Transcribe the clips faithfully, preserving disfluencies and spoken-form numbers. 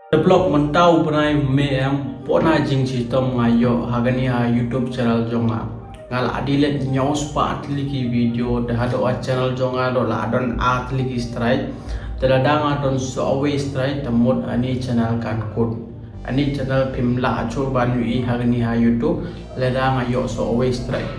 Te paralok, mynta u bnai May em, bun na jingshitom nga ïoh ha kane ha YouTube channel jong nga. Nga la delete hynñiew spah tylli ki video, te haduh ha channel jong nga ruh la don ar tylli ki strike. Te lada nga don sawwei strike, te mut kane channel kan kut. Kane channel phim lah shuh ban ïohi ha kane ha YouTube, lada nga ïoh sawwei strike.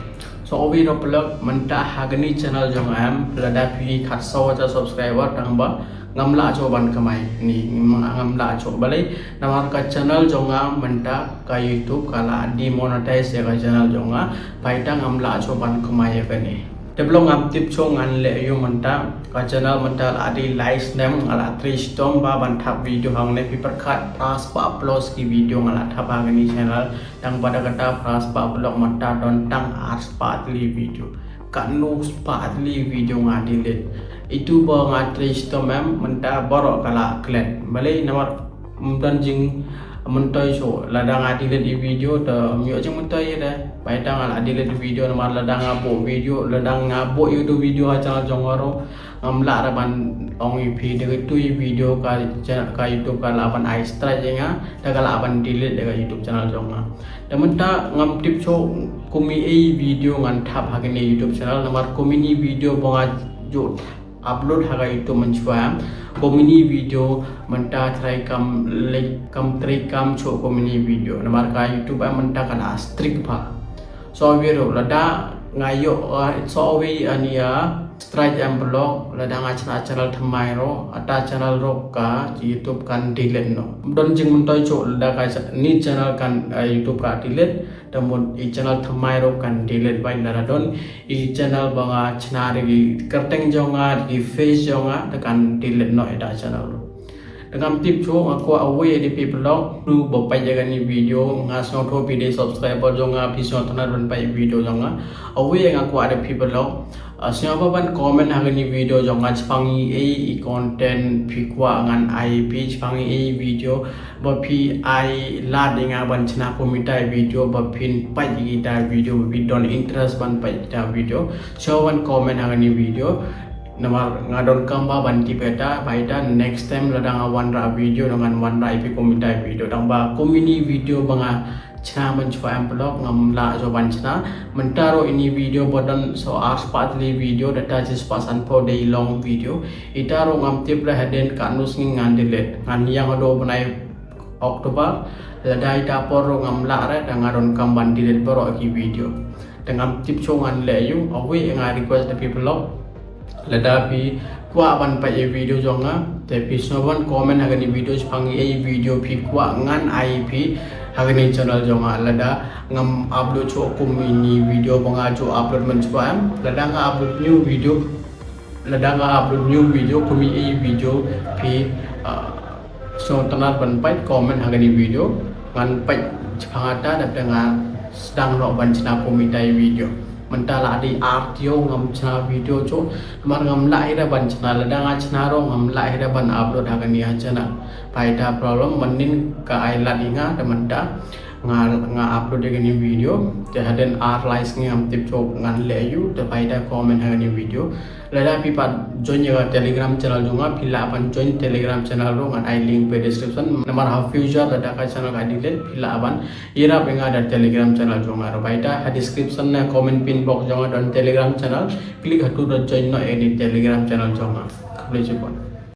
Sawwei ruh paralok, mynta ha kane channel jong nga em, lada phi khatsaw hajar subscriber, tang ba ngam lah shuh ban kamai, ni ngam lah shuh balei, namar ka channel jong nga mynta ka YouTube ka la demonetize ïa ka channel jong nga, bad ngam lah shuh ban kamai ïa kane. Te paralok, ngam tip shuh ngan leh aiu mynta, ka channel mynta la dei lai snem, nga la trei shitom bha ban thap video hangne, phi pyrkhat phra spah plus ki video nga la thap ha kane channel, tang ba da kata phra spah paralok, mynta don tang ar spah tylli video. Katno spah tylli video nga delete. Itu ba nga trei shitom em, mynta baroh ka la klet. Balei, namar ym don jingmyntoi shuh, lada nga delete ïa video te ym ïoh jingmyntoi ïa de. Bad nga la delete video namar lada nga buh video, lada nga buh ïa uto video ha channel jong nga ruh, ngam lah ruh ban ong ïa phi, da katu ïa video ka channel, ka YouTube ka lah ban ai strike ïa nga, te ka lah ban delete da ka YouTube channel jong nga. Te mynta ngam tip shuh kum ei video ngan thap ha kane YouTube channel, namar kum kine video ba nga ju upload ha ka YouTube mynshuwa, kum kine video mynta trai kam leh, kam trai kam shuh kum kine video, namar ka YouTube mynta ka la strict bha. Sawwei ruh, lada nga ïoh, uh, sawwei ïa kane ïa strike em paralok, lada nga shna channel thymmai ruh, kata channel ruh ka YouTube kan delete noh. Don jingmyntoi shuh lada kane channel kan, uh, YouTube ka delete, te mut i channel thymmai ruh kan delete bha, lada don i channel ba nga shna da ki kyrteng jong nga, da ki face jong nga, te kan delete noh ïa kata channel ruh. Te ngam tip shuh, nga kwah kawei ïa phi paralok, uno uno ba peit ïa kane video, nga sngewthuh phi dei subscriber jong nga, phi sngewtynnad ban peit video jong nga. Kawei nga kwah ïa phi paralok, uh, sngewbha ban comment ha kane video jong nga, shaphang ei ei i content phi kwah ngan ai phi, shaphang ei ei video ba phi ai lad ïa nga ban shna kum ita video, ba phin peit ïa kita video, ba phi don interest ban peit ita video. Sngewbha ban comment ha kane video. Namar nga donkam bha ban tip ïa kata, bad next time lada nga wanrah video, ngan wanrah ïa phi kum ita video. Tang ba kum kine video ba nga shna mynshuwa em paralok, ngam lah shuh ban shna. Mynta ruh kine video ba don saw ar spah tylli video, da kata shi spah sanphew dei long video. Ita ruh ngam tip ruh hadien katno sngi ngan delete. Ngan ïeng haduh bnai October, lada ita por ruh ngam lah ruh, te nga donkam ban delete baroh ki video. Te ngam tip shuh ngan leh aiu, kawei nga request ïa phi paralok, lada phi kwah ban peit ïa video jong nga, te phi sngewbha ban comment ha kane video, shaphang ei ei video phi kwah ngan ai phi ha kane channel jong nga. Lada ngam upload shuh kum kine video ba nga ju upload mynshuwa em, lada nga upload new video, lada nga upload new video, kum ei ei video phi, uh, sngewtynnad ban peit, comment ha kane video, ngan peit shaphang kata, dep te nga sdang noh ban shna kum ita video. Mynta la dei ar taïew ngam shna video shuh, namar ngam lah hi ruh ban shna, lada nga shna ruh ngam lah hi ruh ban upload ha kane ha channel. Bad ita problem mynnin ka ai lad ïa nga, te mynta nga, nga upload ïa kane video, te hadien ar lai sngi ngam tip shuh ngan leh aiu, te bad ita comment ha kane video. Lada phi pat join ïa ka Telegram channel jong nga, phi lah ban join Telegram channel ruh, ngan ai link ha description. Namar ha future lada ka channel ka delete, phi lah ban ïarap ïa nga da Telegram channel jong nga ruh. Bad ha description ne comment pin box jong nga don Telegram channel. Click hato da join noh ïa kane Telegram channel jong nga. Khublei shibun.